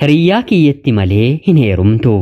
Hiriyyaa kiyyatti malee hin heerumtu.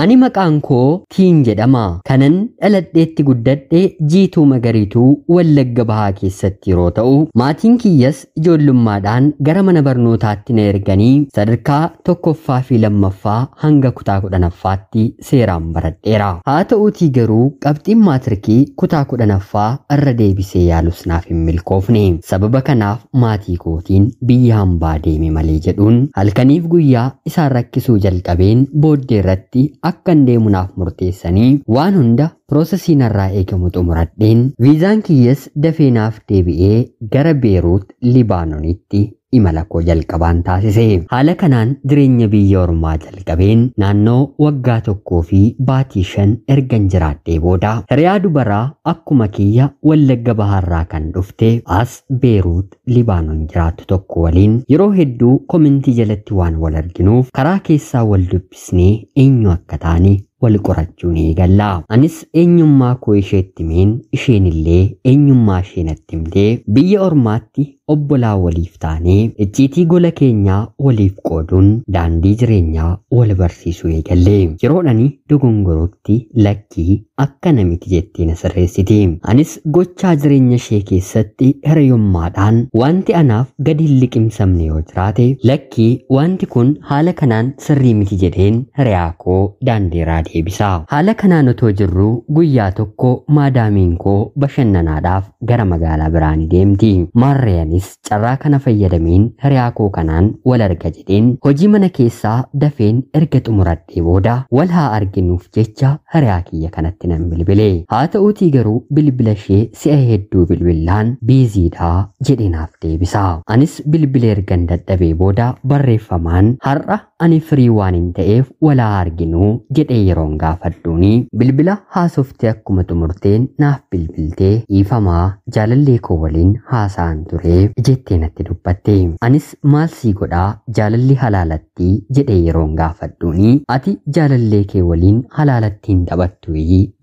Ani maqaan koo Tiin jedhama. Kanan dhaladheetti guddadhe Jiituu Magariituu Wallagga Bahaa keessatti yeroo ta'u, maatiin kiyyas ijoollummaadhaan gara mana barnootaatti na erganii sadarkaa tokkoffaa fi lammaffaa hanga kutaa 10ffaatti seeraan baradheera. Haa ta'uutii garuu qabxiin maatirikii kutaa 10ffaa irra deebisee yaalus naaf hin milkoofne. Sababa kanaaf maatii kootiin biyya hambaa deeme malee jedhuun halkaniif guyyaa isaan rakkisuu jalqabeen booddee irratti akkan deemu naaf murteessanii waan hunda piroosesii narraa eegamu xumuradheen viizaan kiyyas dafee naaf deebi'ee gara Beeruut Libaanoonitti imala koo jalqabaan taasise. Haala kanaan jireenya biyya ormaa jalqabeen naannoo waggaa 1 fi baatii 5 ergan jiraadhee booda hiriyaa dubaraa akkuma kiyya Wallagga Bahaarraa kan dhufte as Beeruut Libaanoon jiraattu tokko waliin yeroo hedduu komentii jalatti waan wal arginuuf karaa keessaa wal dubbisnee eenyu akka taane wal qorachuu ni eegalla. Anis eenyummaa koo isheetti himeen isheen illee eenyummaa ishee natti himtee biyya ormaatti obbolaa waliif taanee icciitii gola keenyaa waliif qooduun daandii jireenyaa wal barsiisuu eegalle. Yeroon ani dogongorootti lakkii akka namiti jettee na sirreessiti. Anis gochaa jireenya ishee keessatti hiriyummaadhaan wanti anaaf gadi hin liqimsamne yoo jiraate lakkii wanti kun haala kanaan sirrii miti jedheen hiriyaa koo daandiirraa deebisa. Haala kanaan otoo jirru guyyaa tokko maadaamiin koo bashannanaadhaaf gara magaalaa biraa ni deemti. Maarreenis carraa kana fayyadameen hiriyaa koo kanaan wal arga jedheen hojii mana keessaa dafeen erga xumuradhee booda wal haa arginuuf jecha hiriyaa kiyya kanatti nan bilbile. Haa ta'uutii garuu bilbila ishee si'a hedduu bilbilaan biiziidhaa jedhee naaf deebisa. Anis bilbila ergan dadhabee booda barreeffamaan har'a ani firii waan hin ta'eef wal haa arginuu jedhee yeroon gaafadhuuni bilbila haasoftee akkuma xumurteen naaf bilbiltee dhiifamaa jaalallee koo waliin haasa'an ture jettee natti dubbatte. Anis maal sii godhaa jaalalli halaalatti jedhee yeroon gaafadhuuni ati jaalallee kee waliin halaalatti hin taphattu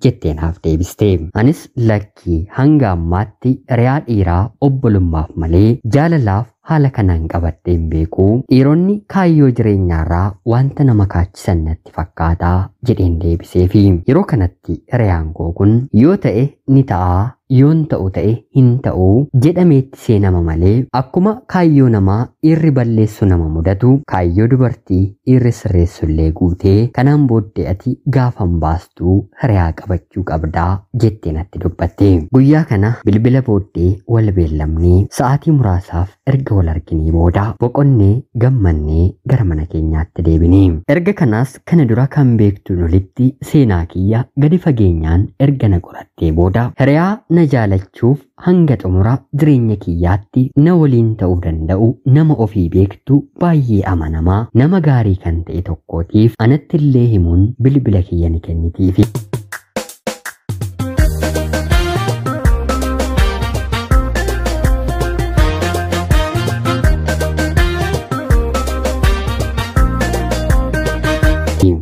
jettee naaf deebiste. Anis lakkii hanga ammaatti hiriyaa dhiiraa obbolummaaf malee jaalalaaf haala kanaan qabadhee hin beeku. Dhiironni kaayyoo jireenyaarraa wanta nama kaachisan natti fakkaataa jedheen deebiseefi. Yeroo kanatti hiriyaan koo kun yoo ta'e ni ta'a, yoon ta'u ta'e hin ta'u jedhameetti seenama malee akkuma kaayyoo namaa dhiirri balleessu nama mudatu kaayyoo dubartii dhiirri sirreessu illee guutee kanaan booddee ati gaafan baastuu hiriyaa qabachuu qabdaa jettee natti dubbatte. Guyyaa kana bilbila booddee wal beellamnee sa'aatii muraasaaf erga wal arginee booda boqonnee gammannee gara mana keenyaatti deebine. Erga kanaas kana dura kan beektuun olitti seenaa kiyya gadi fageenyaan erga na qorattee booda hiriyaa na jaalachuuf hanga xumura jireenya kiyyaatti na waliin ta'uu danda'u nama ofii beektu baay'ee amanamaa nama gaarii kan ta'e tokkootiif anatti illee himuun bilbila kiyya ni kennitiifi.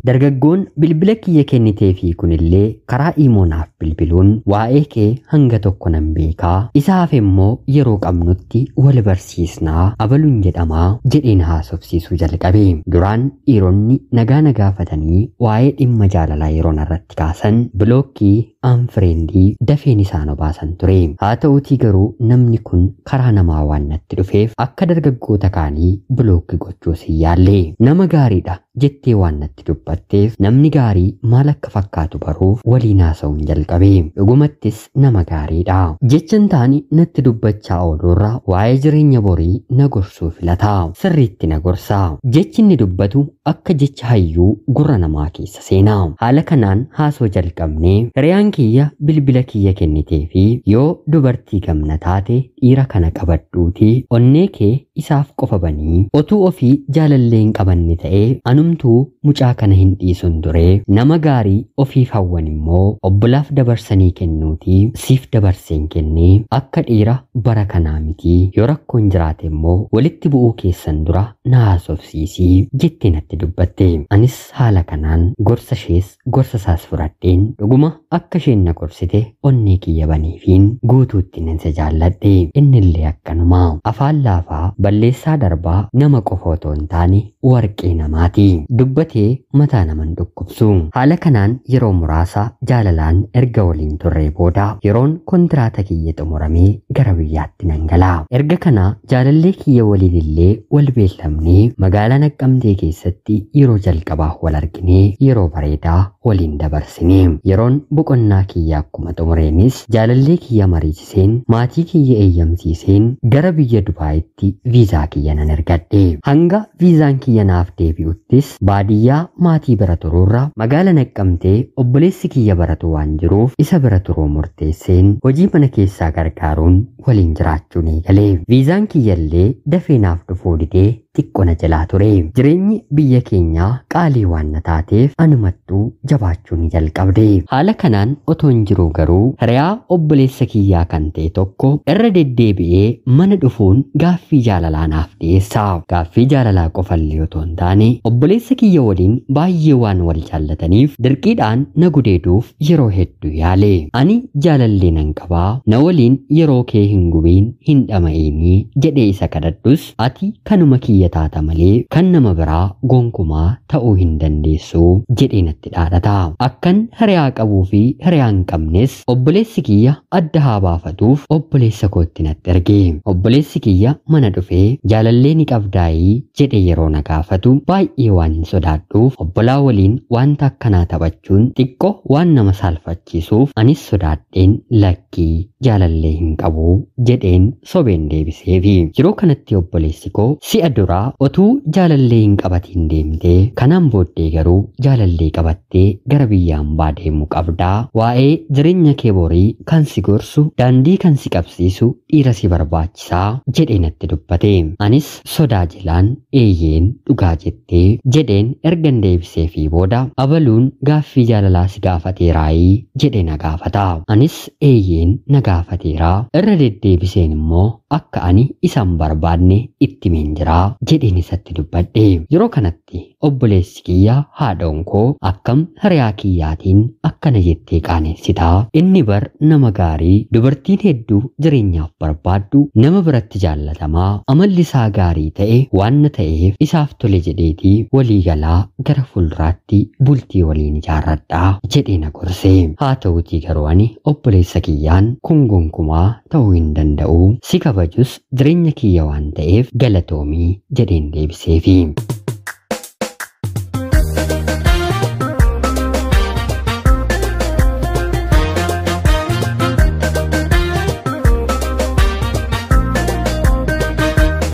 Dargaggoon bilbila kiyya kenniteefii kunillee karaa iimoonaaf bilbiluun waa'ee kee hanga tokko nan beekaa isaaf immoo yeroo qabnutti wal barsiisnaa abaluun jedhamaa jedheen haasofsiisuu jalqabe. Duraan dhiironni nagaa na gaafatanii waa'ee dhimma jaalalaa yeroo narratti kaasan bilookkii anfireendii dafeen isaan obaasan ture. Haa ta'uutii garuu namni kun karaa namaa waan natti dhufeef akka dargaggoota kaanii bilookkii gochuus hin yaalle. Nama gaariidha jettee waan natti dubbatteef namni gaarii maal akka fakkaatu baruuf waliin haasa'uun jalqabe. Dhugumattis nama gaariidha. Jechan taani natti dubbachaa ooluurra waa'ee jireenya borii na gorsuu filata. Sirriitti na gorsa. Jechi inni dubbatu akka jecha hayyuu gurra namaa keessa seena. Haala kanaan haasoo jalqabnee hiriyaan kiyya bilbila kiyya kennitee fi yoo dubartii gamna taate dhiira kana qabadhuutii onnee kee isaaf qofa banii otuu ofii jaalallee hin qabanne ta'ee anumtuu mucaa kana hin dhiisun ture. Nama gaarii ofiif hawwan immoo obbolaaf dabarsanii kennuutii siif dabarseen kennee akka dhiira bara kanaa mitii, yoo rakkoon jiraate immoo walitti bu'uu keessan dura na haasofsiisii jettee natti dubbatte. Anis haala kanaan gorsa ishees gorsa isaas fudhadheen dhuguma akka isheen na gorsite onnee kiyya baniifiin guutuutti nan isa jaalladhe. Innillee akkanuma afaan laafaa balleessaa darbaa nama qofa otoo hin taane warqee namaati. Dubbatee mataa naman dhukkubsu. Haala kanaan yeroo muraasa jaalalaan erga waliin turree booda yeroon kontiraata kiyya xumuramee gara biyyaatti nan gala. Erga kana jaalallee kiyya waliin illee wal beellamnee magaalaa Naqqamtee keessatti yeroo jalqabaa wal arginee yeroo bareedaa waliin dabarsine. Yeroon boqonnaa kiyya akkuma xumureenis jaalallee kiyya mariisiseen maatii kiyya eeyyamsiiseen gara biyya Dubaayitti viizaa kiyya nan ergadhe. Hanga viizaan kiyya naaf deebi'uttis baadiyyaa maatii bira turuurra magaala Naqqamtee obboleessi kiyya baratu waan jiruuf isa bira turuu murteesseen hojii mana keessaa gargaaruun waliin jiraachuu ni eegale. Viizaan kiyyallee dafee naaf dhufuu didee xiqqoo na jalaa ture. Jireenyi biyya keenyaa qaalii waan na taateef anumattuu jabaachuu ni jalqabde. Haala kanaan otoo hin jiruu garuu hiriyaa obboleessa kiyyaa kan ta'e tokko irra deddeebi'ee mana dhufuun gaaffii jaalalaa naaf dhiyeessa. Gaaffii jaalalaa qofallee otoo hin taane obboleessa kiyya waliin baay'ee waan wal jaallataniif dirqiidhaan na gudeeduuf yeroo hedduu yaale. Ani jaalallee nan qabaa, na waliin yeroo kee hin gubiin, hin dhama'iinii jedhee isa kadhadhus ati kanuma kiyya taata malee kan nama biraa gonkumaa ta'uu hin dandeessu jedhee natti dhaadhata. Akkan hiriyaa qabuu fi hiriyaa hin qabnes obboleessi kiyya adda haa baafatuuf obboleessa kootti natti erge. Obboleessi kiyya mana dhufee jaalallee ni qabdaayii jedhe yeroo na gaafatu baay'ee waan hin sodaadhuuf obbolaa waliin wanta akkanaa taphachuun xiqqoo waan nama saalfachiisuuf anis sodaadheen lakkii jaalallee hin qabu jedheen sobeen deebiseefi. Yeroo kanatti obboleessi koo si'a duraa otuu jaalallee hin qabatiin deemtee kanaan booddee garuu jaalallee qabattee gara biyya hambaa deemuu qabdaa, waa'ee jireenya kee borii kan si gorsu, daandii kan si qabsiisu dhiira si barbaachisaa jedhee natti dubbate. Anis sodaa jilaan eeyyeen dhugaa jettee jedheen ergan deebiseefii booda abaluun gaaffii jaalalaa si gaafateeraayii jedhee na gaafata. Anis eeyyeen na gaafateeraa, irra deddeebiseen immoo akka ani isan barbaadne itti himeen jiraa jedheen isatti dubbadhe. Yeroo kanatti obboleessi kiyya haadhoon koo akkam hiriyaa kiyyaatiin akkana jettee qaanessitaa? Inni bar nama gaarii, dubartiin hedduu jireenyaaf barbaaddu, nama biratti jaallatamaa, amalli isaa gaarii ta'e waan na ta'eef isaaf tole jedheetii walii galaa gara fuulduraatti bultii waliin ijaarradhaa jedhee na gorse. Haa ta'uutii garuu ani obboleessa kiyyaan kun gonkumaa ta'uu hin danda'u, si kabajus jireenya kiyya waan ta'eef galatoomii jedheen deebiseefi.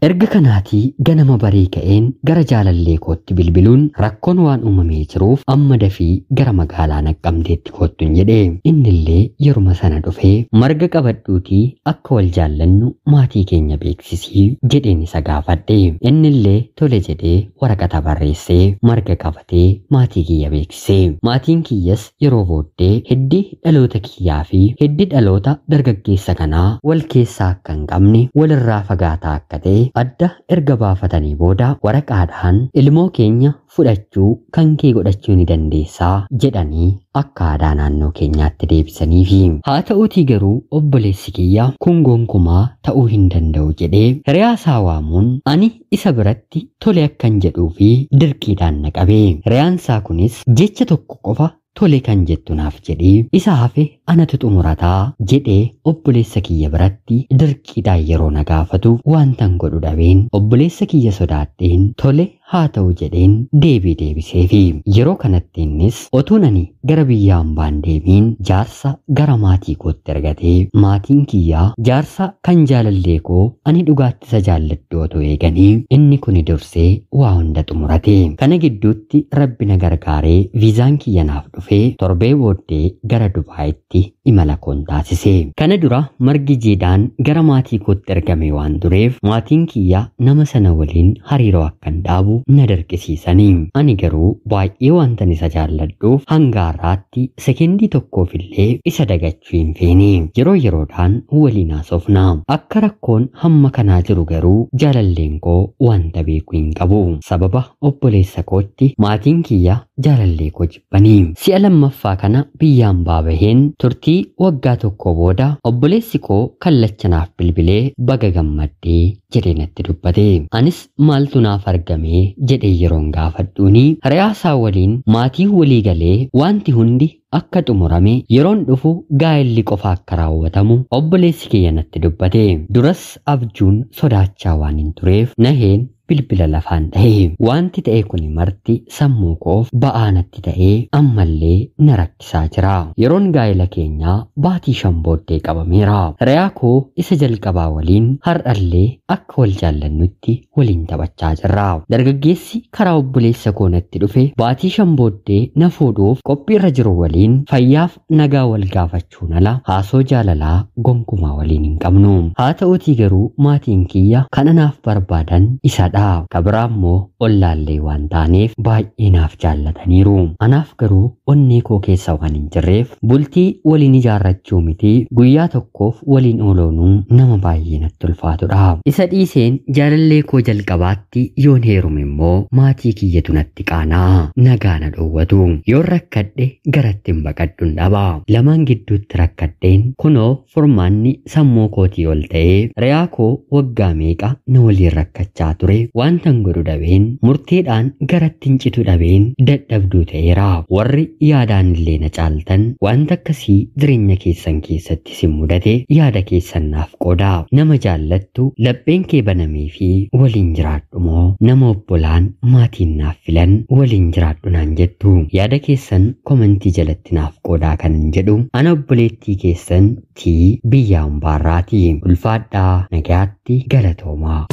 Erga kanaatii ganama barii ka'een gara jaalallee kootti bilbiluun rakkoon waan uumamee jiruuf amma dafii gara magaalaa Naqqamteetti koottuun jedhe. Innillee yeruma sana dhufee marga qabadhuutii akka wal jaallannu maatii keenya beeksisii jedheen isa gaafadhe. Innillee tole jedhee waraqata barreessee marga qabatee maatii kiyya beeksise. Maatiin kiyyas yeroo booddee hiddi dhaloota kiyyaa fi hiddi dhaloota dargaggeessa kanaa wal keessaa akka hin qabne, walirraa fagaataa akka ta'e adda erga baafatanii booda waraqaadhaan ilmoo keenya fudhachuu kan kee godhachuu ni dandeessaa jedhanii akka aadaa naannoo keenyaatti deebisaniifi. Haa ta'uutii garuu obboleessi kiyya kun gonkumaa ta'uu hin danda'u jedhee hiriyaa isaa waamuun ani isa biratti tole akkan jedhuu fi dirqiidhaan na qabe. Hiriyaan isaa kunis jecha tokko qofa tole kan jettu naaf jedhee isa hafe anatu xumurataa jedhee obboleessa kiyya biratti dirqiidhaan yeroo na gaafatu wantan godhu dhabeen obboleessa kiyya sodaadheen tole haa ta'u jedheen deebii deebiseefi. Yeroo kanatti innis otuun ani gara biyya hambaan deemiin jaarsa gara maatii kootti ergatee maatiin kiyyaa jaarsa kan jaalallee koo ani dhugaatti isa jaalladhu otoo eeganii inni kuni dursee waa hunda xumurate. Kana gidduutti Rabbi na gargaaree viizaan kiyya naaf dhufee torbee booddee gara Dubaayitti imala koon taasise. Kana dura margi jiidhaan gara maatii kootti ergame waan tureef maatiin kiyya nama sana waliin hariiroo akkan dhaabu na dirqisiisanii. Ani garuu baay'ee wantan isa jaalladhuuf hanga har'aatti sekendii tokkoof illee isa dagachuu hin feene. Yeroo yeroodhaan waliin haasofna. Akka rakkoon hamma kanaa jiru garuu jaalalleen koo wanta beeku hin qabu. Sababa obboleessa kootti maatiin kiyya jaalallee koo jibbanii. Si'a lammaffaa kana biyyaan baabaheen turtii waggaa tokko booda obboleessi koo kallachanaaf bilbilee baga gammaddee jedhee natti dubbate. Anis maaltu naaf argame jedhee yeroon gaafadhuuni hiriyaasaa waliin maatii walii galee wanti hundi akka xumurame yeroon dhufu gaa'elli qofa akka raawwatamu obboleessi kiyya natti dubbate. Duras abjuun sodaachaa waan hin tureef naheen bilbila lafaan dha'e. Wanti ta'e kun marti sammuu koof ba'aa natti ta'ee ammallee na rakkisaa jira. Yeroon gaa'ela keenyaa baatii 5 booddee qabameera. Hiriyaa koo isa jalqabaa waliin har'allee akka wal jaallannutti waliin taphachaa jirra. Dargaggeessi karaa obboleessa koo natti dhufe baatii 5 booddee na fuudhuuf qophiirra jiru waliin fayyaaf nagaa wal gaafachuun ala haasoo jaalalaa gonkumaa waliin hin qabnu. Haa ta'uutii garuu maatiin kiyya kan anaaf barbaadan isadha. Kabiraa immoo ollaallee waan taaneef baay'ee naaf jaallataniiru. Anaaf garuu onnee koo keessa waan hin jirreef bultii waliin ijaarrachuu miti guyyaa tokkoof waliin ooloonuu nama baay'ee natti ulfaatudha. Isa dhiiseen jaalallee koo jalqabaatti yoon heerume immoo maatii kiyyatu natti qaanaa nagaa na dhoowwatu. Yoon rakkadhe garatti hin baqadhuun dhaba. Lamaan gidduutti rakkadheen kunoo furmaanni sammuu kootii ol ta'ee hiriyaa koo waggaa meeqa na waliin rakkachaa ture wantan godhu dhabeen murteedhaan garatti hin citu dhabeen dadhabduu ta'eera. Warri yaadaan illee na caaltan wanta akkasii jireenya keessan keessatti si mudate yaada keessan naaf qoodaa. Nama jaallattu lapheen kee banamee fi waliin jiraadhu moo nama obbolaan maatiin naaf filan waliin jiraadhu naan jettu? Yaada keessan komentii jalatti naaf qoodaa kanan jedhu ana obboleettii keessan tii biyya hambaarraati. Ulfaadhaa, nagaatti, galatoomaa.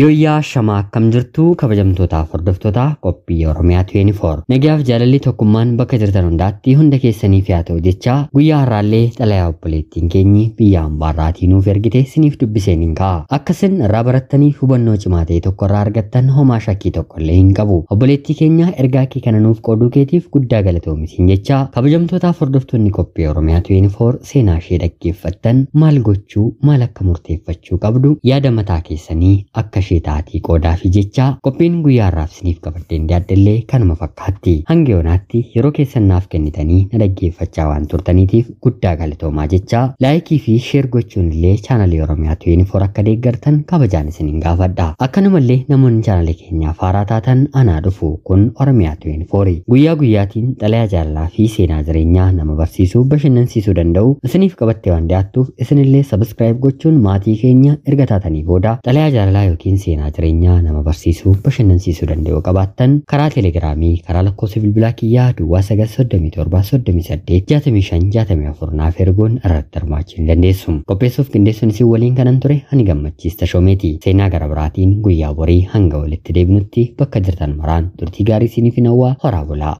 Yooyyaa shamaa akkam jirtu kabajamtootaaf hordoftoota qophii Oromiyaa 24. Nagaaf jaalalli tokkummaan bakka jirtan hundaatti hunda keessaniif haa ta'u jecha guyyaa har'aallee xalayaa obboleettiin keenyi biyya hambaarraatii nuuf ergite siniif dubbiseen hin ka'a. Akkasin irraa barattanii hubannoo cimaa ta'e tokko irraa argattan homaa shakkii tokko illee hin qabu. Obboleettii keenya ergaa kee kana nuuf qooduu keetiif guddaa galatoomi jecha kabajamtootaaf hordoftoonni qophii Oromiyaa 24 seenaa ishee dhaggeeffattan maal gochuu maal akka murteeffachuu qabdu yaada mataa keessanii akka ishee taatii qoodaa fi jecha qophiin guyyaa har'aaf isiniif qabadheen dhiyaadhellee kanuma fakkaatti. Hanga yoonaatti yeroo keessan naaf kennitanii na dhaggeeffachaa waan turtaniitiif guddaa galatoomaa jecha laayikii fi sheer gochuun illee chaanalii Oromiyaa 24 akka deeggartan kabajaan isiniin gaafadha. Akkanumallee namoonni chaanalii keenyaaf haaraa taatan anaa dhufu kun Oromiyaa 24 guyyaa guyyaatiin xalayaa jaalalaa fi seenaa jireenyaa nama barsiisuu bashannansiisuu danda'u isiniif qabattee waan dhiyaattuuf isinillee sabiskiraayib gochuun maatii keenya erga taatanii booda xalayaa jaalalaa yookiin seenaa jireenyaa nama barsiisuu bashannansiisuu danda'u qabaattan karaa telegiraamii karaa lakkoofsa bilbilaa kiyyaa duwwaa 937 38 65 64 naaf erguun irratti hirmaachuu ni dandeessu. Qopheessuuf qindeessuun isin waliin kanan ture ani Gammachiis Tashoomeeti. Seenaa gara biraatiin guyyaa borii hanga walitti deebinutti bakka jirtan maraan turtii gaarii isiniif hawwaa horaa bulaa.